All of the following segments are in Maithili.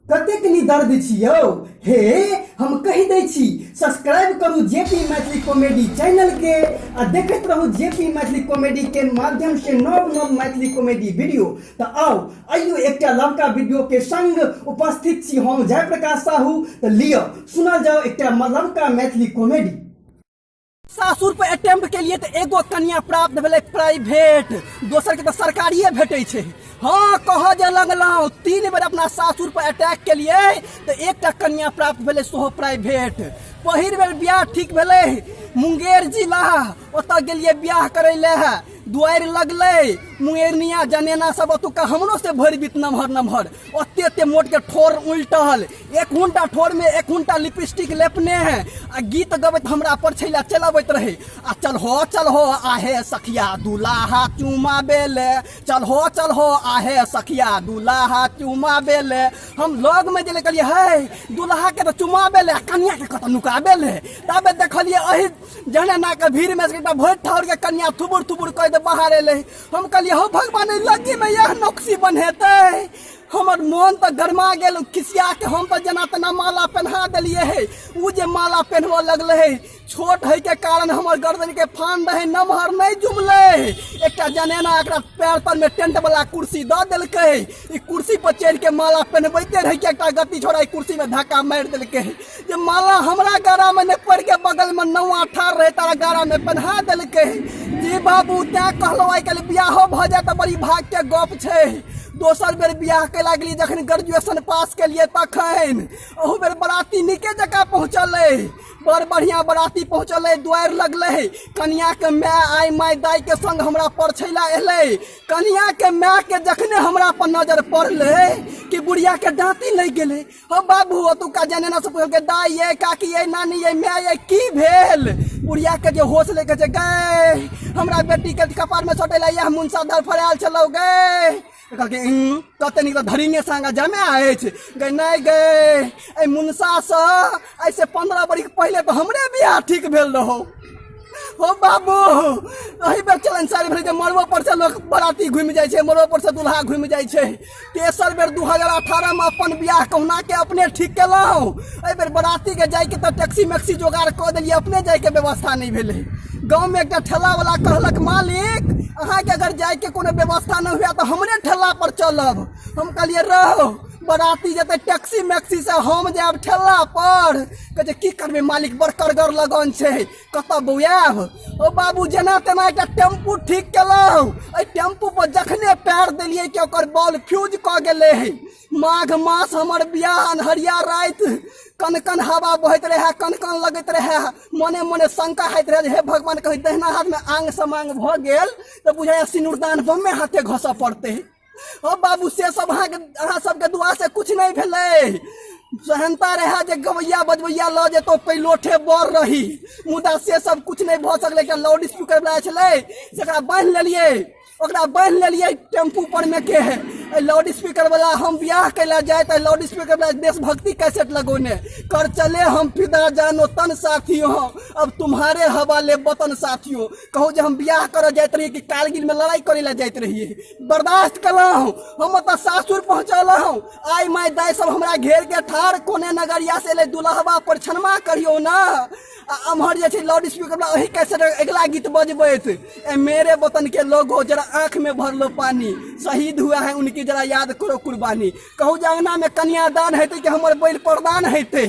कतेक निदर्द छी यौ। हे, हम कहि दै छी, सब्सक्राइब करू जेपी मैथिली कॉमेडी चैनल के आ देखैत रहू जेपी मैथिली कॉमेडी के माध्यम से नव नव मैथिली कॉमेडी वीडियो। तऽ आउ, आइयो एकटा नवका वीडियो के संग उपस्थित छी हम जयप्रकाश साहू। तऽ लिअ, सुनल जाओ एकटा नवका मैथिली कॉमेडी। सासुर पर अटेम्प्ट के लिए तऽ एगो कन्या प्राप्त भेलै प्राइवेट, दोसर के तऽ सरकारिए भेटै छै। हाँ, कह जे लगलहुँ, 3 बेर अपना सासुर पर अटैक के लिए तऽ एकटा कन्या प्राप्त भेलै, सेहो प्राइवेट। पहिल बेर बियाह ठीक भेलै मुंगेर जिला, ओतऽ गेलियै बियाह करै लए। दुआरि लगलै, मुंगेरनिया जनेना सब ओतुका हमरो से भरि बीत नमहर नमहर, ओते ओते मोट के ठोर उल्टल, एक हुनटा ठोर में एक हुनटा लिपस्टिक लेपने है आ गीत गबैत हमरा पर छैला चलबैत रहे आ चल हो चल हो आहे सखिया दुलाहा चुमा बेले, चल हो चल हो आहे सखिया दुलाहा चुमा बेले। हम लग में गेले, कहलिए हे, दुल्हा के तो चुमा बेले आ कन्या के कतऽ नुका बेले? तबे देखलिए एहि जनेना के भीड़ में से एकटा भरि ठाउर के कन्या थुबुर थुबुर कहि दे बाहर एलै। हम कहलिए, हो भगवान, एहि लग्गी में यह नक्सी बन्हेतै? हमर मोन तऽ गरमा गेल। खिसिया के हम तऽ जेना तेना माला पहना देलिए हे। ओ जे माला पहनबऽ लगलै हे, छोट है के कारण हमर गर्दन के फान रहे नमहर, नहीं जुमलै। एकटा जनेना एकरा पैर तर में टेंट वाला कुर्सी दऽ देलकै। ई कुर्सी पर चढ़ि के माला पहनबैते रहे कि एकटा गति छोड़ा ई कुर्सी में धक्का मारि देलकै जे माला हमरा गरा में नहीं पड़ के बगल में नौआ ठार रहे तारा गरा में पहना देलकै। जी बाबू, तैं कहलहुँ आइ काल्हि बियाहो भऽ जाय तऽ बड़ी भाग्य के गप छै। दोसर बेर बियाह के लागली जखन ग्रेजुएशन पास केलिए तखन। अहू बेर बराती नीके जकाँ पहुँचलै, बड़ बढ़िया बराती पहुँचलै। दुआरि लगलै, कनिया के my I my दाई के संग हमरा परछैला एलै। कनिया के my के जखने हमरा पर नजर पड़लै कि बुढ़िया के डाँती लागि गेलै। हो बाबू, ओतुका जनेना से पुछलकै, दाई ये, काकी ये, नानी ये, my ये, की भेल? बुढ़िया के जे होश ले के, गए हमरा बेटी के कपार में सटेला यह मुनसा धरफड़ायल छलौ गे। कहलकै, कते नीक तऽ धरिंगे संग जमे अछि गे। नहि गे, एहि मुनसासँ एहिसँ 15 बरिख पहिले तऽ हमरे बियाह ठीक भेल रहौ। हो बाबू, एहि बेर चलन सारी भेलै जे मरबो पर से लोक बराती घुमि जाइ छै, मरबो पर से दुल्हा घुमि जाइ छै। तेसर बेर 2018 मे अपन बियाह कहुना के अपने ठीक केलहुँ। एहि बेर बराती के जाइके तऽ टैक्सी मैक्सी जोगाड़ कऽ देलियै, अपने जाइके व्यवस्था नहि भेलै। गाँवमे एकटा ठेलावला कहलक, मालिक, अहाँके अगर जाइके कोनो व्यवस्था नहि हुए तऽ हमरे ठेला पर चलब। हम कहलियै, रहो, बराती जेतै टैक्सी मैक्सी से, हम जायब ठेला पर? कहै छै, की करबै मालिक, बड़ करगर लगन छै, कतऽ बौआयब? ओ बाबू, जेना तेना एकटा टेम्पू ठीक केलहुँ। एहि टेम्पू पर जखने पैर देलियै कि ओकर बॉल फ्यूज कऽ गेलै। माघ मास हमर बियाह, अन्हरिया राति, कन कन हवा बहैत रहए, कन कन लगैत रहए। मने मने शंका होइत रहए जे हे भगवान, कहीं दहिना हाथमे आंग समांग भऽ गेल तऽ बुझाइए सिनुरदान बमे हाथे घसऽ पड़तै। ओ बाबू, से सब अहाँके अहाँ सबके दुआ से कुछ नहि भेलै। सहनता रहए जे गवैया बजबैया लऽ जेतौ, पैलोठे बर रही, मुदा से सब कुछ नहि भऽ सकलै। एकटा लाउड स्पीकर वला छलै, से बान्हि लेलियै, ओकरा बान्हि लेलियै टेम्पू पर मे के है लाउड स्पीकर वाला। हम बियाह कैला जाए तऽ लाउड स्पीकर वाला देशभक्ति कैसेट लगौने, कर चले हम फिदा जानो तन साथियों, अब तुम्हारे हवाले वतन साथियों। कहू जे हम बियाह करऽ जाइत रहियै कि कारगिल में लड़ाई करे ला जाइत रहियै? बर्दाश्त कलहुँ, हम ओतऽ सासुर पहुँचलहुँ। आइ माय दाइ सब हमरा घेर के ठाढ़, कोने नगरिया से एलै दुल्हवा, पर छनमा करियौ ना। आ एम्हर जे छै लाउड स्पीकर वाला ओही कैसेट अगिला गीत बजबैत, ए मेरे वतन के लोगो, जरा आँख में भर लो पानी, शहीद हुआ है उनकी जरा याद करो कुर्बानी। कहू जे अंगना में कन्यादान हेतै कि हमर बैल प्रदान हेतै?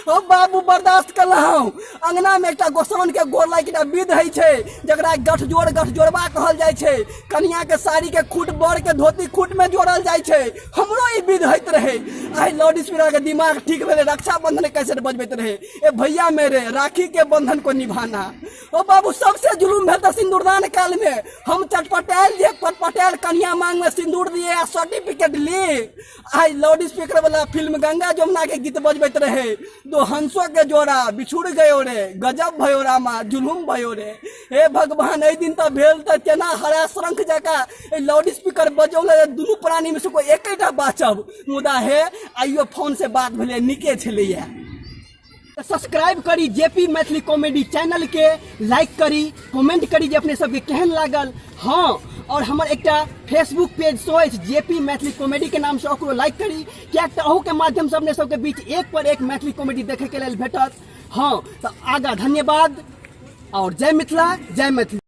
ओ बाबू, बर्दाश्त कलहुँ। अंगना में एकटा गोसाउन के गोर लागि एकटा विध होइ छै, जकरा गठजोड़ गठजोड़बा कहल जाइ छै। कनिया के साड़ी के खूट बर के धोती खूट में जोड़ल जाइ छै। हमरो ई विध होइत रहे। आइ लाउड स्पीकर के दिमाग ठीक भेलै, रक्षाबंधन कैसेट बजबैत रहे, ए भैया मेरे राखी के बंधन को निभाना। ओ बाबू, सबसे जुलूम भेल तऽ सिन्दूरदान काल में। हम चटपटायल जे पटपटायल कनिया मांग में सिन्दूर दिए आ सर्टिफिकेट ली, आइ लाउड स्पीकर वाला फिल्म गंगा जमुना के गीत बजबैत रहे, दो हंसो के जोड़ा बिछुड़ गयो रे, गजब भयो रामा जुलुम भयो रे। हे भगवान, एहि दिन तऽ भेल तऽ केना हरा शंख जकाँ एहि लाउड स्पीकर बजौले, दुनू प्राणी में से कोई एकेटा बाँचब। मुदा हे, आइयो फोन से बात भेलै, नीके छलैया। सब्सक्राइब करी जेपी मैथिली कॉमेडी चैनल के, लाइक करी, कमेंट करी जे अपने सबके केहन लागल। हाँ, आओर हमर एकटा फेसबुक पेज सेहो अछि जेपी मैथिली कॉमेडी के नामसँ, ओकरो लाइक करी, किएक तऽ अहूके माध्यमसँ अपने सबके बीच एक पर एक मैथिली कॉमेडी देखैके लेल भेटत। हँ, तऽ आगाँ धन्यवाद और जय मिथिला, जय मैथिली।